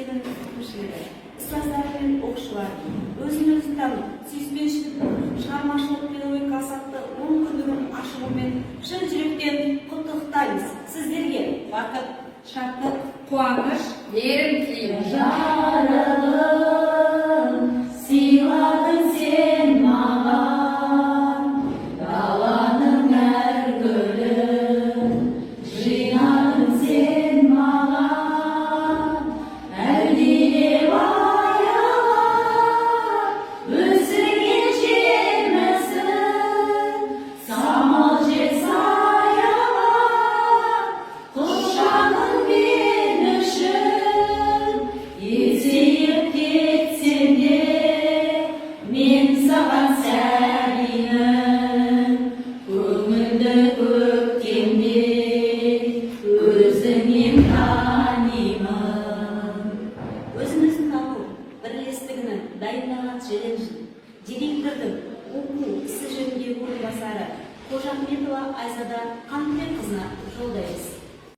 мектебінің әкімшілігі, ұстаздары мен оқушылары өзін өзі тану, сүйіспеншілік, шығармашылық педагогикасы атты 10 күндігін ашылуымен шын жүректен құттықтаймыз. Сіздерге бақыт, шаттық, қуаныш, мейірім тілеймін. Жарығым сыйладың сен маған, даланың әр гүлін жинадың сен маған. Әлдилеп, аялап өсірген жемісін, самал жел саялап құшағың мен үшін. Есейіп кетсем де, мен саған сәбимін. Көңілді көктемде өзіңнен танимын. Өзін өзін тану бірлестігінің дайындаған челленджін директордың оқу ісі жөніндегі орынбасары Қожахметова Айзада Қаныбекқызына жолдаймыз.